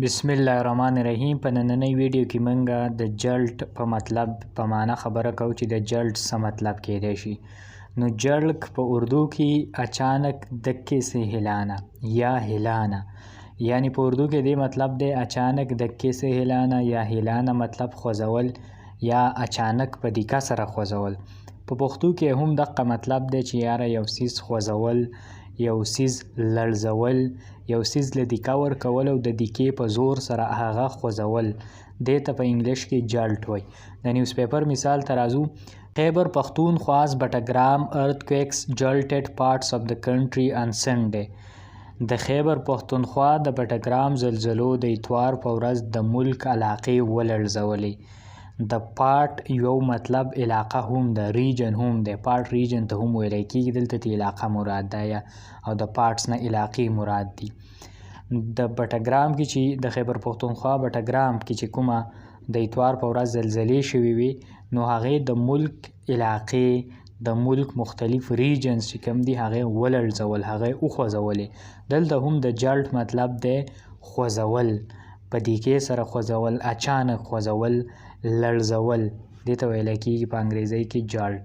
بسم الله الرحمن الرحیم. په نننۍ ویډیو کې مونږ د جلټ په مطلب په معنا خبره کوو چې د جلټ څه مطلب کیدای شي. نو جلک په اردو کې اچانک دکې سے هلانا یا هلانا، یعنی په اردو کې دې مطلب دی اچانک دکې سے هلانا یا هلانا، مطلب خوځول یا اچانک په دیکه سره خوځول. په پښتو کې هم دقه مطلب دی چې یاره یو څیز خوځول، یو څیز لړزول، یو څیز له دیکه ورکول او د دیکې په زور سره هغه خوځول، دې ته په انګلیش کې جلټ وایي. د نیوز پیپر مثال ته راځو. Khyber Pakhtunkhwa's Battagram earthquakes jolted parts of the country on Sunday. د خیبر پښتونخوا د بټګرام زلزلو د اتوار په ورځ د ملک علاقې ولړزولې. د پارټ یو مطلب علاقه هم ده، ریجن هم ده، پارټ ریجن ته هم ویلی کیږي. دلته تی علاقه مراد ده یا او د پارټس نه علاقې مراد دي. د بټګرام کې چې د خیبر پښتونخوا بټګرام کې چې کومه د اتوار په ورځ زلزلې شوې وي، نو هغې د ملک علاقې، د ملک مختلف ریجنز چې کوم دي، هغې ولړزول، هغې وخوځولې. دلته هم د جلټ مطلب دی خوځول، په دیکې سره خوځول، اچانک خوځول، لړزول، دې ته ویل کیږي په انګریزۍ کې جلټ.